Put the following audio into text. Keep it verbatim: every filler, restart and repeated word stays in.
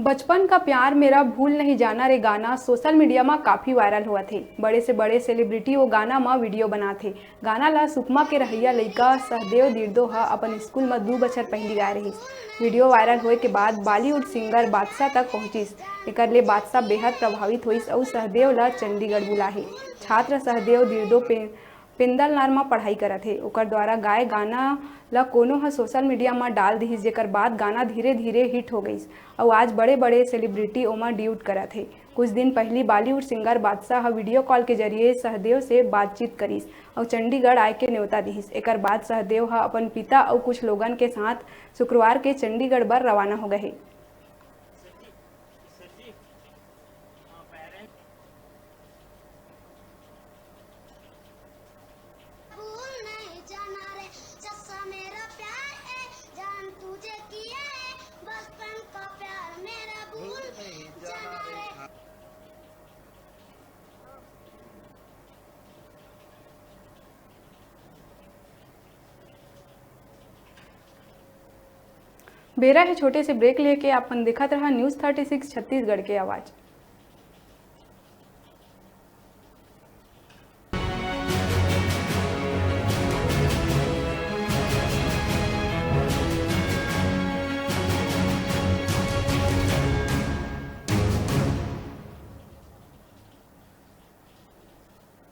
बचपन का प्यार मेरा भूल नहीं जाना रे गाना सोशल मीडिया म काफी वायरल होवत हे। बड़े से बड़े सेलिब्रिटी वो गाना म वीडियो बनात हे। गाना ला सुकमा के रहइया लइका सहदेव दिर्दो ह अपन स्कूल म दू बछर पहिली गाए रहिस। वीडियो वायरल होए के बाद बॉलीवुड सिंगर बादशाह तक पहुंचिस। एकर ले बादशाह बेहद प्रभावित होइस अउ सहदेव ला चंडीगढ़ बुलाहे। छात्र सहदेव दिर्दो पे पेंदलनार म पढ़ाई करत हे। ओकर द्वारा गाए गाना ल कोनो ह सोशल मीडिया म डाल दिहिस, जेकर बाद गाना धीरे-धीरे हिट हो गइस अउ आज बड़े-बड़े सेलिब्रिटी ओमा ड्यूट करत हे। कुछ दिन पहिली बॉलीवुड सिंगर बादशाह ह वीडियो कॉल के जरिए सहदेव से बातचीत करिस अउ चंडीगढ़ आए के न्योता दिहिस। एकर बाद सहदेव ह अपन पिता अउ कुछ लोगन के साथ शुक्रवार के चंडीगढ़ बर रवाना हो गए हे। भूल नहीं जाना रे, सच्चा मेरा प्यार है, जान तुझे किया है, बचपन का प्यार मेरा भूल नहीं जाना रे। बेरा हे छोटे से ब्रेक लेके, आप मन देखत रहा न्यूज़ थर्टी सिक्स छत्तीसगढ़ के आवाज़।